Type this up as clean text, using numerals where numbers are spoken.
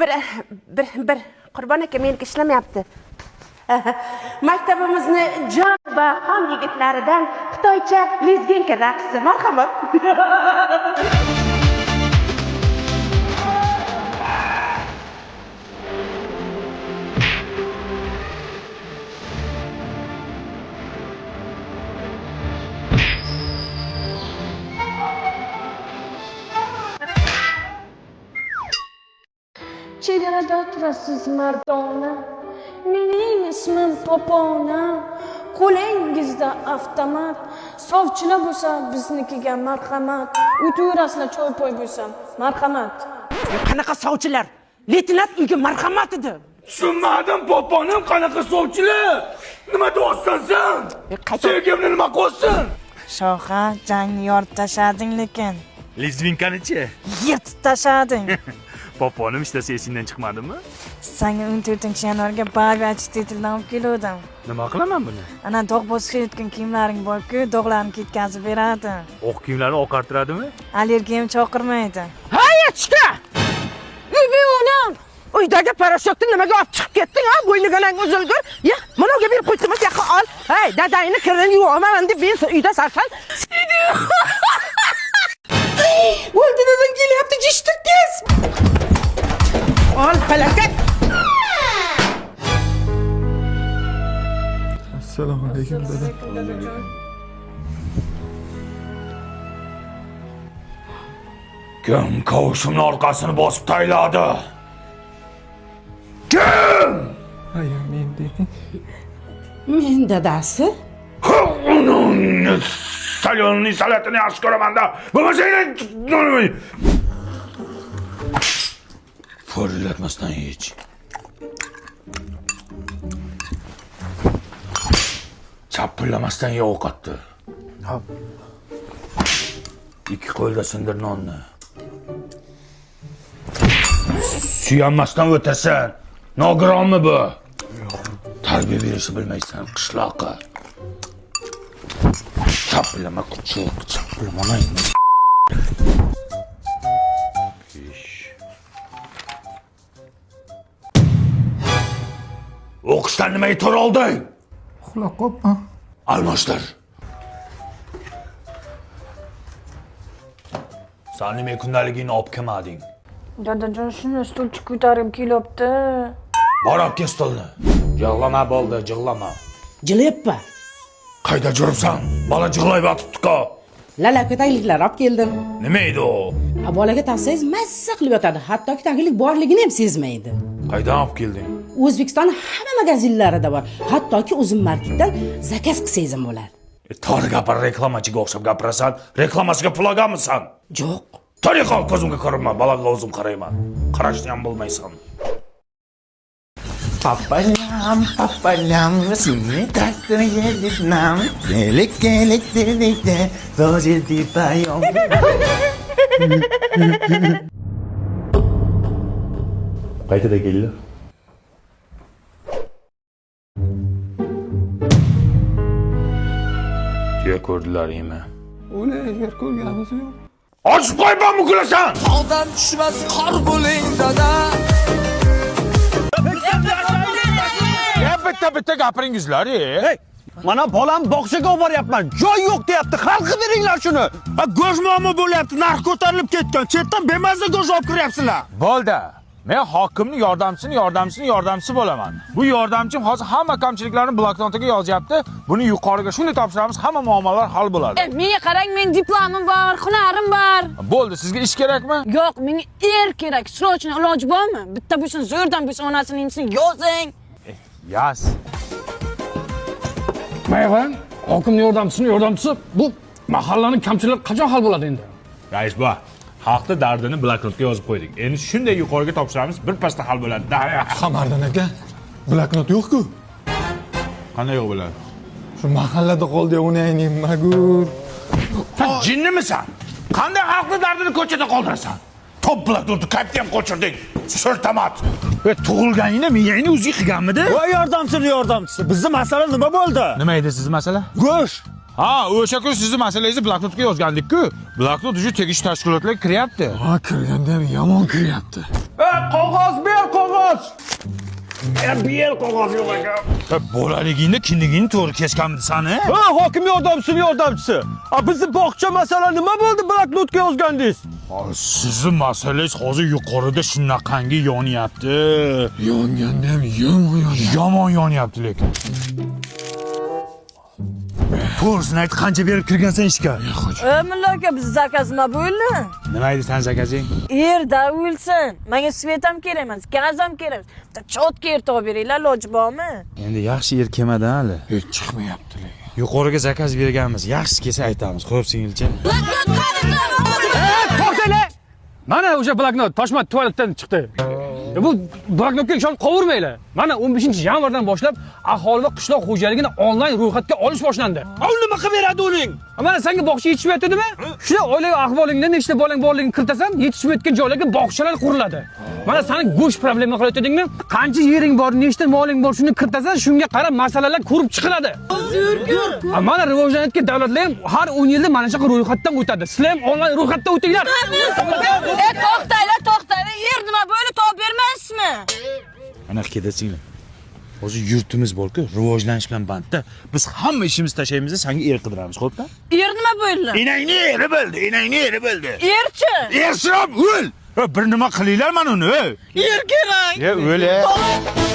Bir bir bir Qurbon aka, meniki ishlamayapti. Maktabimizni jon va xon yigitlaridan xitoycha lezginka raqsi. Marhamat. Chegarada turasiz mardona, mening ismim Popona. Qo'lingizda avtomat, sovchilar bo'lsa biznikiga marhamat. O'taverasizlar choy poy bo'lsa, marhamat. Qanaqa sovchilar? Leytenant uyga marhamat edi. Tushunmadim, poponim, qanaqa sovchilar? Nima deyapsan sen? Qayta- Sevgimni nima qilsin? Shoha, jangni yorib tashlading lekin. Lezvinkanichi? Yirtib tashlading. Poponim ishlasa esingdan chiqmadimi? Sanga 14-yanvarga Barbie очиститель olib keluvdim. Nima qilaman buni? Ana dog' bosishayotgan kiyimlaring bor-ku, dog'larni ketkazib beradi. Oq kiyimlarni oqartiradimi? Allergiyam chaqirmaydi. Hay, achka! Uy, onam! Uydagi parashotni nimaga olib chiqib ketding, ha? Bo'ynigalang uzilgur. Ya, mana unga berib qo'ydimiz, yoqqa ol. Hey, dadangni kirini yuvaman deb men uyda sarsan. O'ldi dadang kelyapti, jishtir tez. Ol, falokat. Assalomu alaykum dada. Kim kavushimni orqasini bosib tayladi? Kim? Aya men deding. Men dadasi. Uning salyonning salatini yaxshi ko'raman-da. Bo'lmasa Po'rillatmasdan yech. Chapillamasdan ye ovqatni. Ikki qo'lda sindir nonni. Suyanmasdan o'tasan. Nogironmi bu? Tarbiya berishni bilmaysan, qishloqqa. Chapillama kuchuk, chapillama. O'qishdan nimaga to'r olding? Uxlab qolibman. Almashtir. San nima kundaligingni olib kelmading? Dadajon, shuni stulcha ko'tarib kelyapti. Bor, olib kel stolni. Jig'lama bo'ldi, jig'lama. Jilayapman. Qayda yuribsan? Bola jig'layotibdi-ku. Lalaka tagliklar olib keldim. Nima edi u? A bolaga taqsangiz mazza qilib yotadi. Hattoki taglik borligini ham sezmaydi. Qaydan olib kelding? O'zbekiston hamma magazinlarida bor. Hattoki Uzum marketdan zakaz qilsangiz ham bo'ladi. To'g'ri gapir, reklamachiga o'xshab gapirasan. Reklamasiga pul olganmisan? Yo'q. Tariqa ko'zimga ko'rinma, bolaga o'zim qarayman. Qarashni ham bilmaysan. По полям, по полям, синий трактор едет нам. Келик, келик, келик, лошади поем. Qaytada keldi? Tuya ko'rdilaringmi? Uni agar ko'rganimiz yo'q. Ochib qo'ymanmi kulasan? Tog'dan tushmas qor bo'ling dada. Ya bitta bitta gapiringizlar, ey. Mana bolam bog'chaga olib boryapman. Joy yo'q deyapti. Hal qilib beringlar shuni. Ha, go'sht muammo bo'lyapti. Narx ko'tarilib ketgan. Chetdan bemaza go'sht olib kiryapsizlar. Bo'ldi. Men hokimning yordamchisini yordamchisini yordamchisi bo'laman. Bu yordamchim hozir hamma kamchiliklarni bloknotiga yozyapti. Buni yuqoriga shunday topshiramiz, hamma muammolar hal bo'ladi. Menga qarang, men diplomim bor, hunarim bor. Bo'ldi, sizga ish kerakmi? Yo'q, menga er kerak. Срочно iloji bormi? Bitta bo'lsin, zo'rdan bo'lsin, onasini emsin, yozing. Yaz. Mayli, hokimning yordamchisini yordamchisi, bu mahallaning kamchiliklari qachon hal bo'ladi endi? Rais bu. Xalqni dardini bloknotga yozib qo'ydik. Endi shunday yuqoriga topshiramiz, bir pasda hal bo'ladi. Qamariddin aka, bloknot yo'q-ku. Qanday yo'q bo'ladi? Shu mahallada qoldi, uni ayning magur. Sen jinnimisan? Qanday xalqni dardini ko'chada qoldirasan? Top bloknotni qayerda ham qochirding? Sirtamat. E, tug'ilganingda miyangni o'zing qilganmidi? Voy yordamchini yordamchisi. Bizni masala nima bo'ldi? Nima edi siz masala? Go'sht. Ha, o'sha kun sizni masalangizni bloknotga yozgandik-ku. Bloknot уже tegishli tashkilotlarga kiryapti. Ha, kirganda ham yomon kiryapti. Qog'oz ber, qog'oz. Ber, qog'oz yo'q ekan. Bolaligingda kindigingni to'g'ri kesganmidi sani? Ha, hokim yordamchisini yordamchisi. A, bizni bog'cha masala nima bo'ldi, bloknotga yozgandingiz? Sizni masalangiz hozir yuqorida shunaqangi yonyapti. Yonganda ham yomon yonyapti. Yomon yonyapti lekin. To'g'risini ayt, qancha berib kirgansan ishga? E, mulla aka, biz заказ nima bo'ldi? Nima edi san заказ ing? Yerda o'lsin. Menga свет ham kerak emas, gaz ham kerak emas. Bitta чётко yer topib beringlar, iloji bormi? Endi yaxshi yer kelmadi hali. Hech chiqmayapti lekin. Yuqoriga заказ berganmiz. Yaxshisi kelsa aytamiz. Xo'p, singilcha. To'xtanglar! Mana o'sha bloknot toshma tualetdan chiqdi. Bu bloknotga ishonib qovurmanglar. Mana 15-yanvardan boshlab aholi va qishloq xo'jaligini onlayn ro'yxatga olish boshlandi. A, u nima qilib beradi uning? Mana senga bog'cha yetishmayotdimi? Shuni oilaviy ahvolingda nechta bolang borligini kiritasan, yetishmayotgan joylarga bog'chalar quriladi. Mana sani go'sht problema qilayotdingmi? Qancha yering bor, nechta moling bor, shuni kiritasan, shunga qarab masalalar ko'rib chiqiladi. A, mana rivojlanayotgan davlatlar ham har 10 yilda mana shunaqa ro'yxatdan o'tadi. Sizlar ham onlayn ro'yxatdan o'tinglar. E, to'xtanglar, to'xtanglar. Yer nima bo'ldi, topib bermaysizmi? Ana ketadi, singlim. Hozir yurtimiz bor-ku, rivojlanish bilan bandda. Biz hamma ishimizni tashlaymiz, senga er qidiramiz, xo'pmi? Yer nima bo'ldi? Enangni eri bo'ldi, enangni eri bo'ldi. Erchi? Ersirab o'l. Bir nima qilinglar mana uni. Yer kerak. Ya o'l.